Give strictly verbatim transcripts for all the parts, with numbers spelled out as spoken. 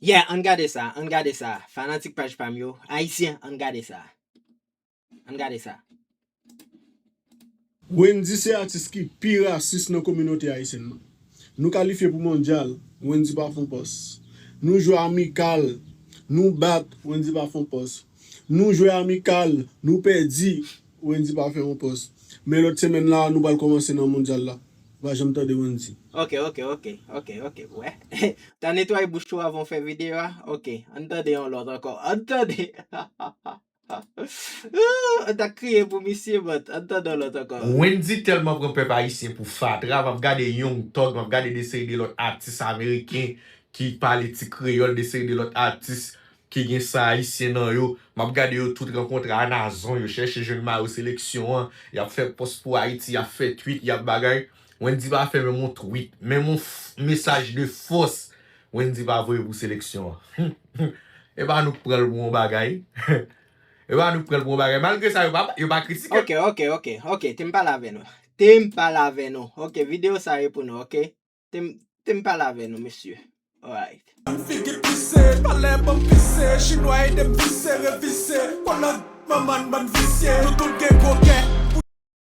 Yeah, ann gade sa, ann gade sa. Fanatik paj pa m yo, Ayisyen, ann gade sa. Ann gade sa. Wendyy se atis ki pi rasis nan kominote ayisyèn nan. Nou kalifye pou mondyal, Wendyy pa fè yon pòs. Nou jwe amikal, nou bat, Wendyy pa fè yon pòs. Nou jwe amikal, nou pèdi, Wendyy pa fè yon pòs. Men lòt semèn la, nou pral kòmanse nan mondyal la. Ou pa janm tande Wendyy. Ok, ok, ok, ok, ok, wè. Ta netwaye bouch ou avan w fè videyo a? Ok, ann tande yon lòt ankò. Ann tande! Ou ta kriye pou misye, but ann tande yon lòt ankò. Wendyy tèlman pran pèp ayisyen pou fatra, m ap gade Young Thug, m ap gade de seri de lòt atis ameriken ki pale ti kreyòl, de seri de lòt atis ki gen san ayisyen nan yo. M ap gade yo tout rankontre a Nazon, yo chèche jwenn mayo seleksyon an, y ap fè pòs pou Ayiti, y ap fè tweet, y ap bagay. Wendyy pa fè menm yon tweet, menm yon mesaj de fòs Wendyy pa voye pou seleksyon an. E pa nou k pran l pou yon bagay. E pa nou k pran l pou yon bagay. Malgre sa, yo pa, yo pa kritike l. Ok, ok, ok, ok, te m pale avè nou. Te m pale avè nou. Ok, videyo sa e pou nou, ok? Te m, te m pale avè nou, mesye. Alright. Bann figi pise, talè ban m pise, chinwa ede m vise, revise, kolan manman n bann visye, nou tout gen gwo kè.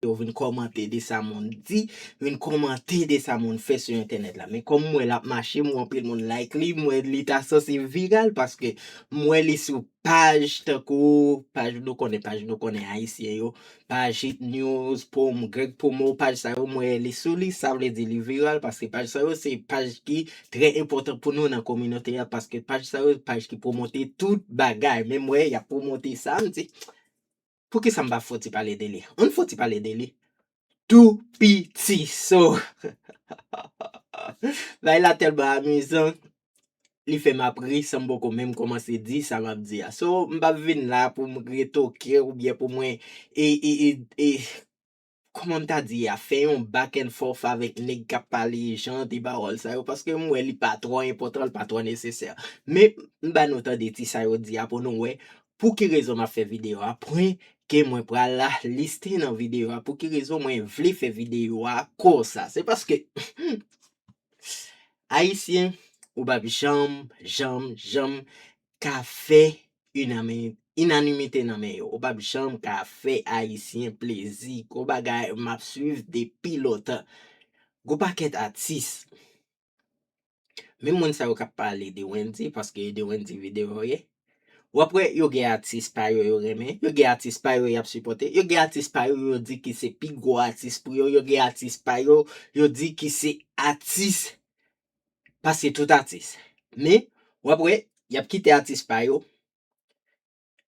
Yo vin kòmante de sa moun di, vin kòmante de sa moun fè sou entènèt la. Men kòm m wè l ap mache, m wè anpil moun like li, m wè li ta sanse viral paske m wè li sou paj tankou paj nou konnen, paj nou konnen ayisyen yo, paj Hit News, Pom, Greg Pomo, paj sa yo, m wè li sou li, sa vle di li viral paske paj sa yo se paj ki trè enpòtan pou nou nan kominote a paske paj sa yo paj ki pwomote tout bagay. Men m wè y ap pwomote sa, m di, poukisa m pa fouti pale de li? Ann fouti pale de li. Tou piti. So, bay la tèlman amizan, li fè m ap ri san m poko menm kòmanse di sa m ap di a. So, m p ap vin la pou m retoke oubyen pou mwen e, e, e, e, kòman m ta di a, fè yon back and forth avèk nèg k ap pale jan de pawòl sa yo, paske m wè li pa twò enpòtan, li pa twò nesesè. Men, m ba nou tande ti sa yo di a pou nou wè pou ki rezon m ap fè videyo a, pwen ke mwen pral liste nan videyo a, pou ki rezon mwen vle fè videyo a konsa. Se paske, Ayisyen, ou p ap janm, janm, janm ka fè inanimite nan men yo. Ou p ap janm ka fè Ayisyen plezi. Gon bagay m ap swiv depi lontan. Gon pakèt atis. Menm moun sa yo k ap pale de Wendyy, paske e de Wendyy videyo yo ye. W ap wè yo gen atis pa yo yo renmen, yo gen atis pa yo y ap sipòte, yo gen atis pa yo yo di ki se pi gwo atis pou yo, yo gen atis pa yo yo di ki se atis pase tout atis. Men, w ap wè, y ap kite atis pa yo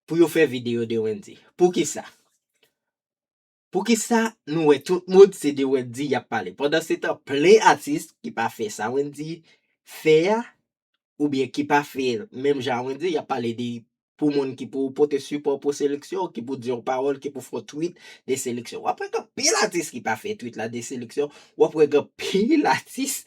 pou yo fè videyo de Wendyy. Poukisa? Poukisa nou wè tout moun se de Wendyy y ap pale? Pandansetan, plen atis ki pa fè sa Wendyy fè a, oubyen ki pa fè menm jan Wendyy, y ap pale de pou moun ki pou pote sipò pou seleksyon, ki pou di yon pawòl, ki pou fè yon tweet de seleksyon. W ap wè gen anpil atis ki pa fè tweet la de seleksyon. W ap wè gen anpil atis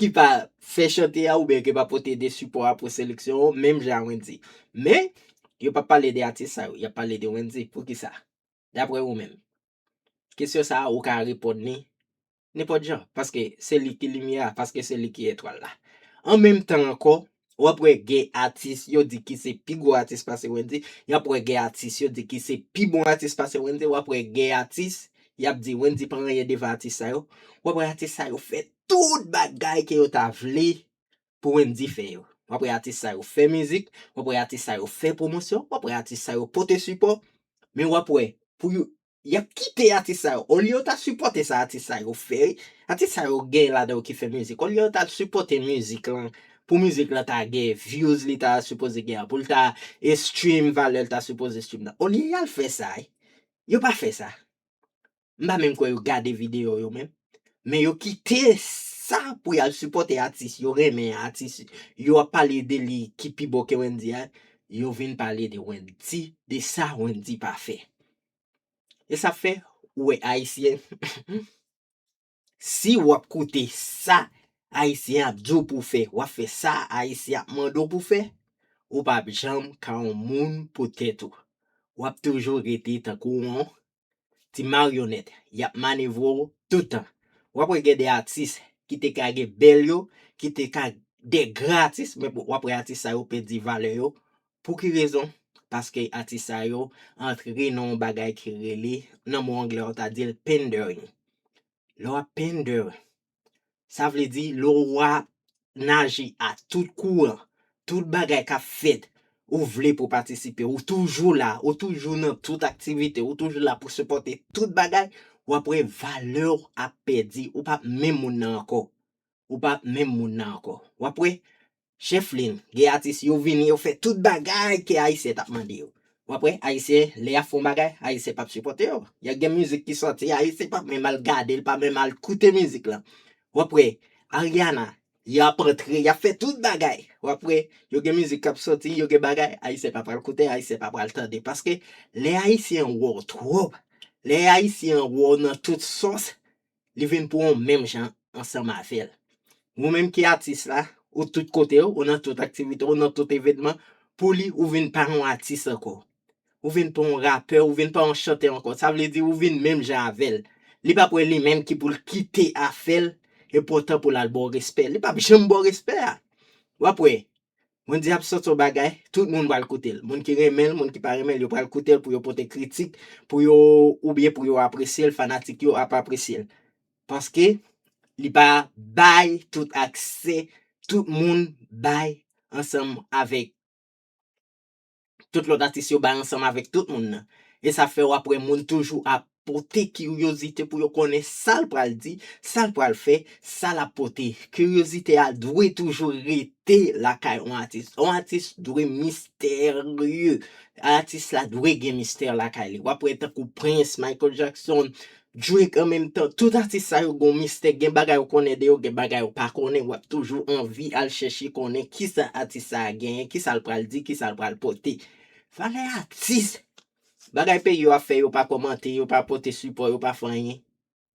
ki pa fè chante a oubyen ki pa pote de sipò a pou seleksyon, menm jan Wendyy. Men, yo p ap pale de atis sa yo, y ap pale de Wendyy. Poukisa? Daprè ou menm. Kesyon sa a, ou ka reponn li nenpòt jan, paske se li ki limyè a, paske se li ki etwal la. An menm tan ankò, w ap wè gen atis yo di ki se pi gwo atis pase Wendyy, y ap wè gen atis yo di ki se pi bon atis pase Wendyy, w ap wè gen atis, y ap di Wendyy pa anyen devan atis sa yo. W ap wè atis sa yo fè tout bagay ke yo ta vle pou Wendyy fè yo. W ap wè atis sa yo fè mizik, w ap wè atis sa yo fè pwomosyon, w ap wè atis sa yo pote sipò, men w ap wè pou yo, y ap kite atis sa yo. Olye yo ta sipòte sa atis sa yo fè, atis sa yo gen ladan yo ki fè mizik. Olye yo ta sipòte mizik lan, pou mizik lan ta gen views li ta sipoze gen an, pou l ta e stream valè l ta sipoze stream nan. Olye y al fè sa, yo pa fè sa. M pa menm kwè yo gade videyo yo menm. Men yo kite sa pou y al sipòte atis yo renmen, atis yo ap pale de li ki pi bon ke Wendyy a, yo vin pale de Wendyy, de sa Wendyy pa fè. E sa fè, ou wè Ayisyen, si w ap koute sa Ayisyen ap di w pou w fè, w ap fè sa Ayisyen ap mande w pou w fè, ou p ap janm ka yon moun pou tèt ou. W ap toujou rete tankou yon ti maryonèt, y ap manevre w tout tan. W ap wè gen de atis ki te ka gen bèl yo, ki te ka de gran atis, men w ap wè atis sa yo pèdi valè yo. Pou ki rezon? Paske atis sa yo antre nan yon bagay ki rele, nan mo anglè yo ta di l pandering. Lè w ap pander, sa vle di lè w ap naje a tout kouran, tout bagay k ap fèt, ou vle pou patisipe, ou toujou la, ou toujou nan tout aktivite, ou toujou la pou sipòte tout bagay, w ap wè valè w ap pèdi, ou p ap menm moun nan ankò. Ou p ap menm moun nan ankò. W ap wè, Chèf Lin, gen atis yo vini, yo fè tout bagay ke Ayisyen t ap mande yo. W ap wè, Ayisyen, lè y ap fè yon bagay, Ayisyen p ap sipòte yo. Y ap gen mizik ki sòti, Ayisyen p ap menm al gade l, p ap menm al koute mizik lan. W ap wè, Ariana, y ap antre, y ap fè tout bagay. W ap wè, yo gen mizik k ap sòti, yo gen bagay, Ayisyen pa pral koute, Ayisyen pa pral tande. Paske lè Ayisyen an wè w twòp, lè Ayisyen an wè w nan tout sòs, li vin pran w menm jan ansanm avè l. Ou menm ki atis la, ou tout kote, ou nan tout aktivite, ou nan tout evènman, pou li, ou vin pa yon atis ankò. Ou vin pa yon rapè, ou vin pa yon chantè ankò. Sa vle di, ou vin menm jan avè l. Li p ap wè li menm ki pou l kite afè l, e poutan pou l al ba w respè. Li p ap janm ba w respè a. W ap wè, Wendy ap sòti yon bagay, tout moun pral koute l. Moun ki renmen l, moun ki pa renmen l, yo pral koute l pou yo pote kritik, pou yo, oubyen pou yo apresye l, fanatik yo ap apresye l. Paske li pa bay tout aksè, tout moun bay ansanm avèk, tout lòt atis yo bay ansanm avèk tout moun nan. E sa fè w ap wè moun toujou ap pote kiryozite pou yo konnen sa l pral di, sa l pral fè, sa l ap pote. Kiryozite a dwe toujou rete lakay yon atis. Yon atis dwe misterye. Atis la dwe gen mistè lakay li. W ap wè tankou Prince, Michael Jackson, Drake an menm tan. Tout atis sa yo gen yon mistè. Gen bagay ou konnen de yo, gen bagay ou pa konnen. W ap toujou anvi al chèche konnen kisa atis sa a genyen, kisa l pral di, kisa l pral pote. Valè atis. Bagay peyi yo ap fè, yo pa kòmante, yo pa pote sipò, yo pa fè anyen.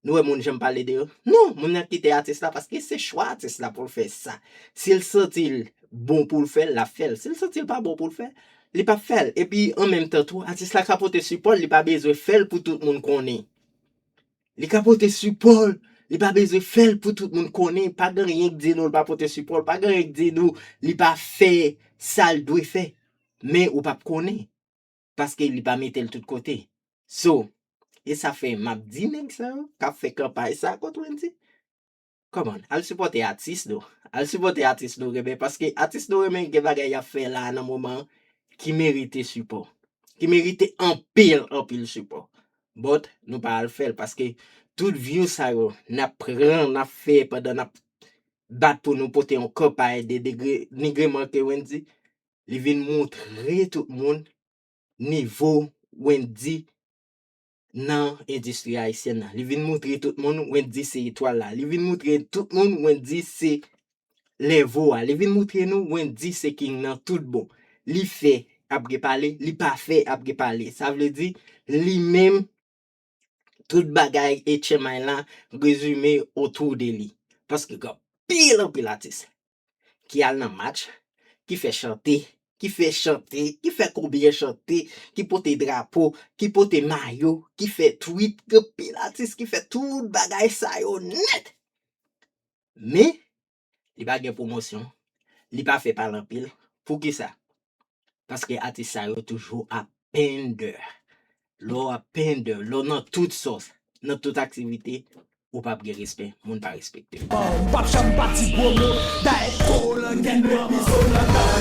Nou wè moun janm pale de yo? Non, moun nan kite atis la paske se chwa atis la pou l fè sa. Si l santi l bon pou l fè l, l ap fè l. Si l santi l pa bon pou l fè, li p ap fè l. Epi, an menm tan tou, atis la ka pote sipò l, li pa bezwen fè l pou tout moun konnen. Li ka pote sipò l, li pa bezwen fè l pou tout moun konnen. Pa gen anyen k di nou l pa pote sipò l, pa gen anyen k di nou li pa fè sa l dwe fè. Men ou p ap konnen. Paske li pa mete l tout kote. So, e sa fè m ap di nèg sa yo k ap fè kanpay sa kont Wendy. Kòman? Al sipòte atis nou. Al sipòte atis nou renmen, paske atis nou renmen gen bagay y ap fè la nan moman an ki merite sipò. Ki merite anpil, anpil sipò. But, nou pa al fè l, paske tout view sa yo n ap pran, n ap fè pandan n ap bat pou nou pote yon kanpay de degre, denigreman ke Wendy, li vin moutre tout moun nivo Wendy nan endistri ayisyèn nan. Li vin moutre tout moun Wendy se etwal la. Li vin moutre tout moun Wendy se lèvo a. Li vin moutre nou Wendy se king nan tout bon. Li fè, ap gen pale, li pa fè, ap gen pale. Sa vle di, li menm, tout bagay H M I la rezime otou de li. Paske gen anpil, anpil atis ki al nan match, ki fè chante, ki fè chante, ki fè konbyen chante, ki pote drapo, ki pote mayo, ki fè tweet, gen anpil atis ki fè tout bagay sa yo nèt. Men, li pa gen pwomosyon, li pa fè pale anpil. Poukisa? Paske atis sa yo toujou ap pander. Lè w ap pander, lè w nan tout sòs, nan tout aktivite, ou p ap gen respè, moun pa respekte w. M p ap janm pa di gwo mo, dayè kolo gen dwe mizo nan kan.